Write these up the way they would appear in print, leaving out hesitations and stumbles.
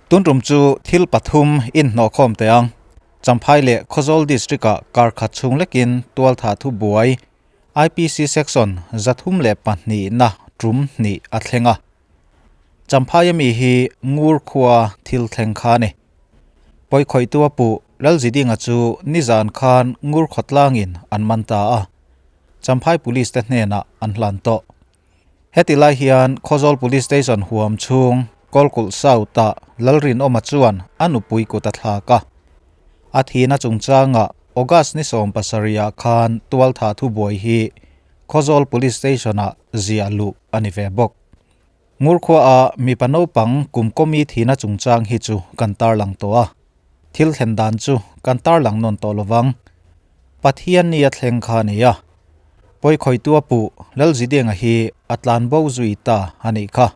Tun tum chu thil pathum inhnawhkhawm teh ang. Champhai leh Khawzawl District-ah kar khat chhung lekin tualtha thu buai IPC Section 302 na tum hnih a thleng a. Champhai ami hi Ngur khua thil thleng kha a ni. Pawikhawihtu a puh Lalzidinga chu nizan khan Ngur khawtlangin an man ta a, Champhai Police te hnenah an hlan tawh. Heti lai hian Khawzawl Police Station huam chhung Kawlkulh South-ah Lalrinawma chuan a nupui kut a thlak a. A thihna chungchangah August ni 17 ah khan tualthah thubuai hi Khawzawl Police Station-ah ziah luh a ni ve bawk. Ngurkhuaah mipa naupang kum kawmi thihna chungchang hi chu kan tarlang tawh a, thil thlen dan chu kan tarlang nawn tawh lovang. Pathian ni a thleng kha a ni a, pawikhawihtu a puh Lalzidenga hi a tlan bo zui ta a nih kha.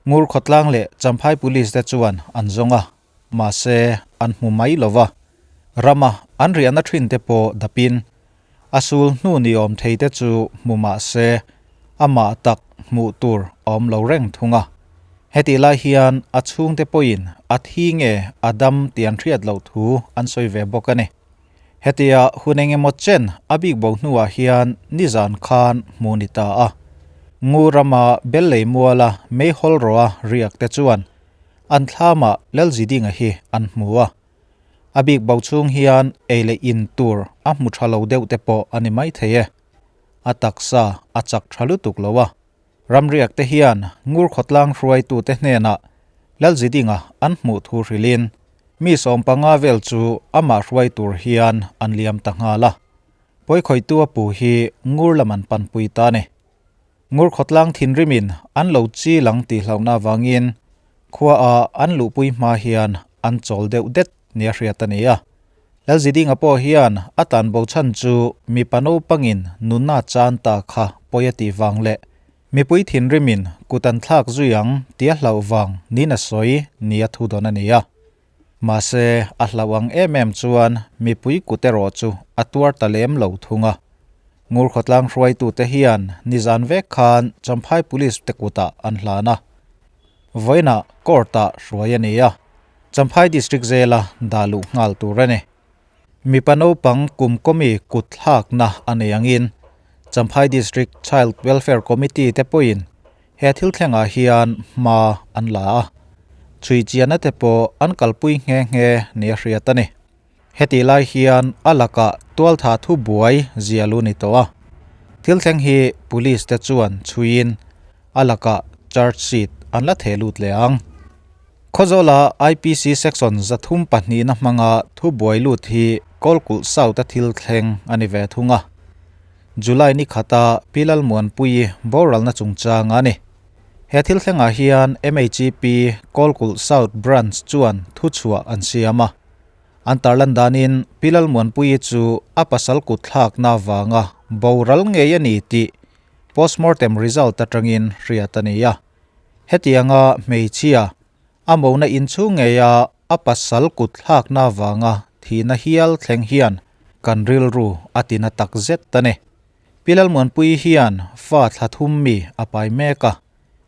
Ngur khawtlang leh Champhai Police te chuan an zawng a, mahse an hmu mai lo va, rama an riahna thin te pawh dapin a sul hnu ni awm thei te chu hmu mahse amah tak hmuh tur a awm lo reng thung a. Hetih lai hian a chhungte pawhin a thi nge a dam tih an hriat loh thu an sawi ve bawk a ni. Hetia hun eng emaw chen a bik bo hnuah hian nizan khan hmu ni ta a. Ngur rama Bellei muala meihawl rawha riak te chuan an thlamah Lalzidinga hi an hmu a. A bik bo chhung hian ei leh in tur a hmu tha lo deuh te pawh a ni maithei e. A taksa a chak tha lutuk lo a. Ramriak te hian Ngur khawtlang hruaitu te hnenah Lalzidinga an hmuh thu hrilhin mi 15 vel chu amah hruai tur hian an liam ta nghal a. Pawikhawihtu a pu hi Ngur lam an panpui ta a ni. Ngur khawtlang thinrimin an lo chi lang tih hlauhna avangin khua a an luhpui hma hian an chawl deuh det nia hriat a ni a. Lalzidinga pawh hian a tan bo chhan chu mipa naupangin nunna chan ta kha pawi a tih vang leh mipui thinrimin kut an thlak zui ang tih a hlauh vang niin a sawi nia thu dawn a ni a. Mahse, a hlauh ang em em chuan mipui kut erawh chu a tuar ta lem lo thung a. Ngur khawtlang hruaitute hian nizan vek khan Champhai Police te kutah an hlan a. Vawiinah court-ah hruai a ni a. Champhai District zela dah luh nghal tur a ni. Mipa naupang kum kawmi kut thlakna a nei angin Champhai District Child Welfare Committee te pawhin he thil thlengah hian hma an la a, chhui chianna te pawh an kalpui nghe nghe nia hriat a ni. Hetih lai hian a lakah tualtha thu buai zia lu ni tawh a, thil thleng hi Police te chuan chhuiin a lakah charge sheet an la theh lut leh ang. Khawzawla IPC Section 32 na hmanga thubuai lut hi Kawlkulh South-a thil thleng a ni ve thung a. July ni khata Pi Lalmuanpuii boralna chungchang a ni. He thil thlengah hian MHEP Kawlkulh South Branch chuan thuchhuah an siam a. An tarlan danin Pi Lalmuanpuii chu a pasal kutthlakna avanga boral ngei a ni tih postmortem result atangin hriat a ni a. Hetianga hmeichhia a mona inchhung ngeia a pasal kut thlakna avanga thihna hial thleng hian kan rilru a tina tak zet a ni. Pi Lalmuanpuii hian fa thla thum mi a pai mek a,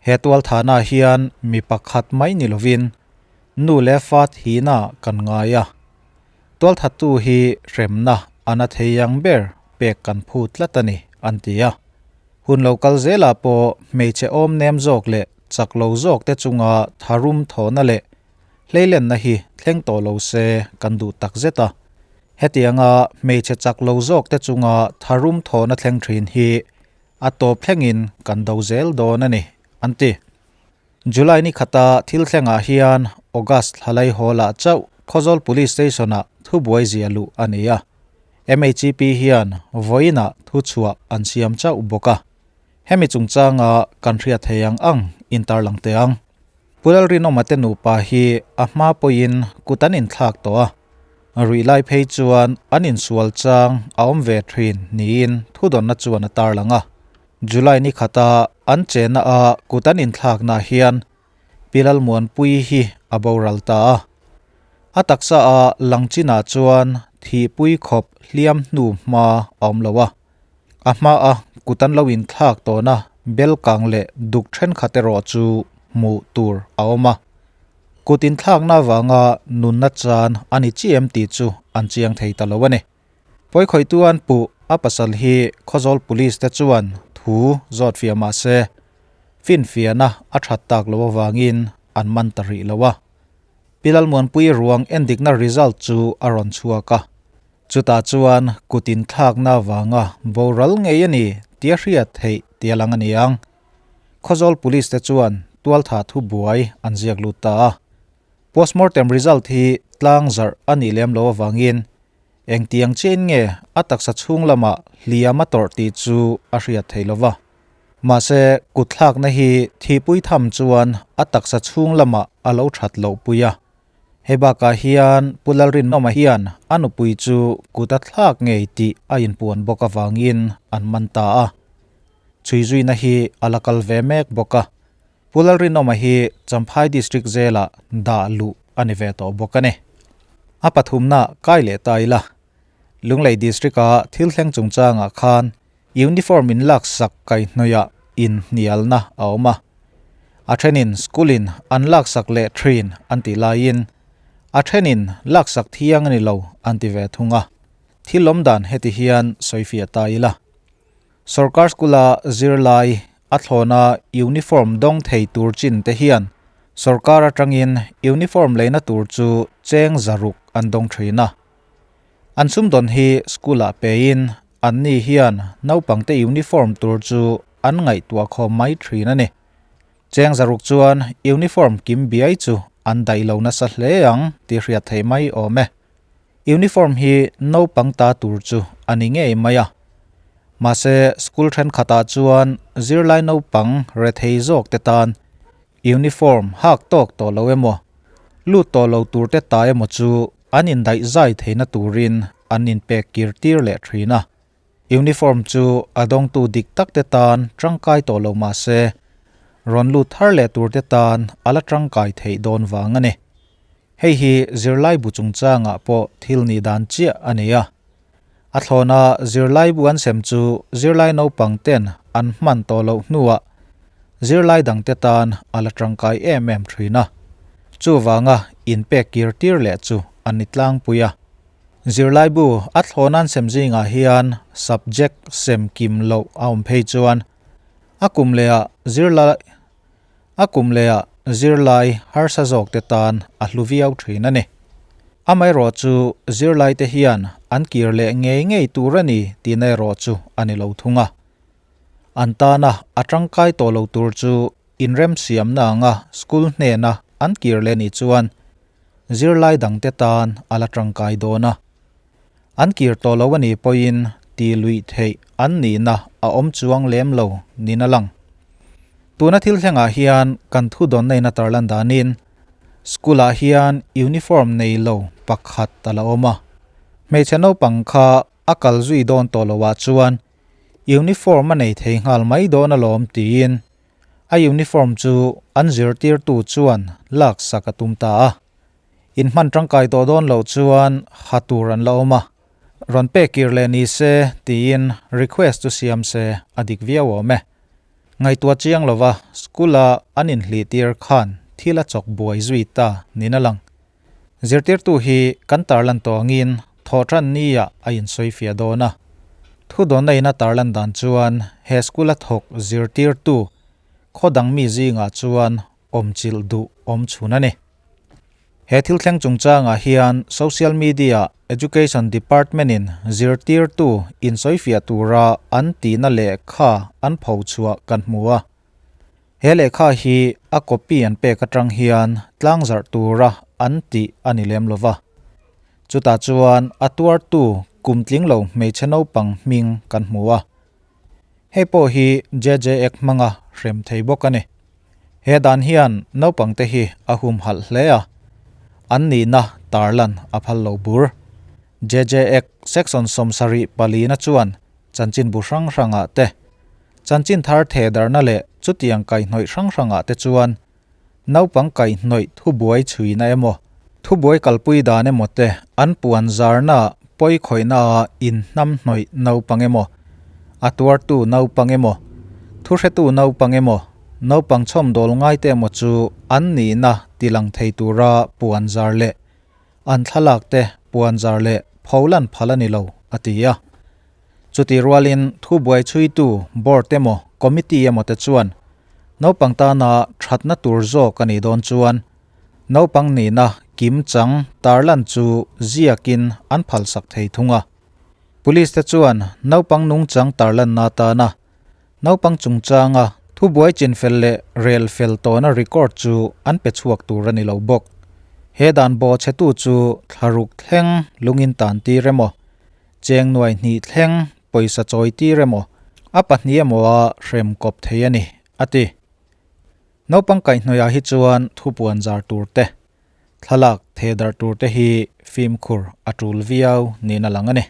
he tualthahna hian mi pakhat mai ni lovin nu leh fa thihna kan ngai a. Tualthattu hi hremna a na thei ang ber pek kan phu tlat a ni, an ti a. Hun lo kal zelah pawh hmeichhe awm nem zawk leh chak lo zawk te chunga tharum thawhna leh hleilenna hi thleng tawh lo se kan duh tak zet a. Hetianga hmeichhe chak lo zawk te chunga tharum thawhna thleng thin hi a tawp thlengin kan do zel dawn a ni, an ti. July ni khata thil thlengah hian August thlalai hawlah chauh Khawzawl Police Station-ah thubuai zia luh a ni a. MHEP hian vawiinah thuchhuah an siam chauh bawk a. Hemi chungchanga kan hriat thei ang ang intarlang teh ang. Pu Lalrinawma te nupa hi a hma pawhin kut an inthlak tawh a. Ruih lai phei chuan an insual chang a awm ve thin niin thudawnna chuan a tarlang a. July ni khata an chenna a kut an inthlakna hian Pi Lalmuanpuii hi a boral ta a. A taksa a lang chinah chuan thihpui khawp hliam hnu hma a awm lo a. A hma a kut an lo inthlak tawhna bel kang leh duk thenkhat erawh chu hmuh tur a awm a. Kut inthlakna avanga nunna chan a ni chiah em tih chu an chiang thei ta lo a ni. Pawikhawihtu an puh a pasal hi Khawzawl Police te chuan thu zawt fiah mah se, finfiahna a that tak loh avangin an man ta rih lo a. Pi Lalmuanpui ruang endikna result chu a rawn chhuak a, chutah chuan kut inthlakna avanga boral ngei a ni tia hriat theih tia lang a ni ang. Khawzawl Police te chuan tualtha thubuai an ziak lut ta a. Postmortem result hi tlang zarh a nih lem loh avangin engtiang chiahin nge a taksa chhung lamah hliam a tawrh tih chu a hriat thei lo va. Mahse, kutthlakna hi thihpui tham chuan a taksa chhung lamah a lo that loh pui a. Hei bakah hian Pu Lalrinawma hian a nupui chu kut a thlak ngei tih a inpuan bawk avangin an man ta a. Chhuizuina hi a la kal ve mek bawk a. Pu Lalrinawma hi Champhai District Jail-ah dah luh a ni ve tawh bawk a ni. A pathumna kai leh ta ila, Lunglei District-a thil thleng chungchangah khan uniform in laksak kaihhnawihah inhnialna a awm a. A thenin school-in an laksak leh thin an tih laiin a thenin laksak thiang a ni lo an ti ve thung a. Thil awmdan heti hian sawifiah ta ila. Sorkar school-a zirlai a thlawna uniform dawng thei tur chin te hian sorkar atangin uniform leina tur chu cheng zaruk an dawng thin a. An sumdawn hi school-ah pein anni hian naupangte uniform tur chu an ngaihtuah khawm mai thin a ni. Cheng zaruk chuan uniform kim biai chu an daih lo nasa hle ang tih hriat theih mai awm e. Uniform hi naupang ta tur chu a ni ngei mai a. Mahse, school thenkhatah chuan zirlai naupang rethei zawk te tan uniform hak tawk tawh lo emaw, lut tawh lo tur te ta emaw chu an indaih zai theihna turin an inpek kir tir leh thin a. Uniform chu a dawngtu dik tak te tan tangkai tawh lo mahse, rawn lut thar leh tur te tan a la tangkai theih dawn vang a ni. Hei hi zirlaibu chungchangah pawh thil nih dan chiah a ni a. A thlawna zirlaibu an sem chu zirlai naupang ten an hman tawh loh hnuah zirlai dangte tan a la tangkai em em thin a. Chuvanga inpek kir tir leh chu a ni tlangpui a. Zirlaibu a thlawna an sem zingah hian subject sem kim loh a awm phei chuan a kum lehah zirlai A kum lehah zirlai harsa zawkte tan a hlu viau thin a ni. Amaherawh chu zirlaite hian an kir leh ngei ngei tur a ni tihna erawh chu a ni lo thung a. An tana a tangkai tawh lo tur chu inremsiamna anga school hnena an kir leh nih chuan zirlai dangte tan a la tangkai dawn a. An kir tawh lo a nih pawhin ti luih theih an nihna a awm chuang lem lo niin a lang. Tuna thil thlengah hian kan thu dawnna in a tarlan danin school ah hian uniform nei lo pakhat a la awm a. Hmeichhe naupang kha a kal zui dawn tawh loh ah chuan uniform a nei thei nghal mai dawn alawm tiin a uniform chu an zirtirtu chuan laksak a tum ta a. In hman tangkai tawh dawn loh chuan ha tur an la awm a, rawn pek kir leh ni se tiin request chu siam se a dik viau awm e. Ngaihtuah chiang lova school a an inhlih tir khan thil a chawk buai zui ta niin a lang. Zirtirtu hi kan tarlan tawh angin thawhtan ni ah a insawifiah dawn a. Thudawnna in a tarlan dan chuan he school a thawk zirtirtu khaw dang mi zingah chuan awmchilh duh awm chhun a ni. He thil thleng chungchangah hian social media Education Department-in zirtirtu insawifiah tura an tihna lehkha an pho chhuah kan hmu a. He lehkha hi a copy an pek atang hian tlangzarh tura an tih a ni lem lova. Chutah chuan a tuartu kumtling lo hmeichhe naupang hming kan hmu a. Hei pawh hi JJ Act hmanga hrem thei bawk a ni. He dan hian naupangte hi a humhalh hle a, an nihna tarlan a phal lo bur. JJ Act Section 74 na chuan chanchinbu hrang hrangah te, chanchin thar thehdarhna leh chutiang kaihhnawih hrang hrangah te chuan naupang kaihhnawih thubuai chhuina emaw, thubuai kalpui dan emaw te an puan zarna pawi khawihnaah inhnamhnawih naupang emaw, a tuartu naupang emaw, thuhretu naupang emaw, naupang chhawmdawl ngaite emaw chu an nihna tilang thei tura puan zar leh an thlalak te puan zar leh pholan phal a ni lo, a ti a. Chutih rualin thubuai chhuitu board emaw committee emaw te chuan naupang tana thatna tur zawk a nih dawn chuan naupang nihna kimchang tarlan chu ziakin an phalsak thei thung a. Police te chuan naupang nungchang tarlanna atana naupang chungchanga thubuai chinfel leh rel fel tawhna record chu an pe chhuak tur a ni lo bawk. He dan bawhchhetu chu thlaruk thleng lungin tan tir emaw Cheng nuai hnih thleng pawisa chawi tir emaw, a pahnih emaw a hrem kawp thei a ni, a ti. Naupang kaihhnawihah hi chuan thupuan zar tur te, thlalak theh darh tur te hi fimkhur a tul viau niin a lang a ni.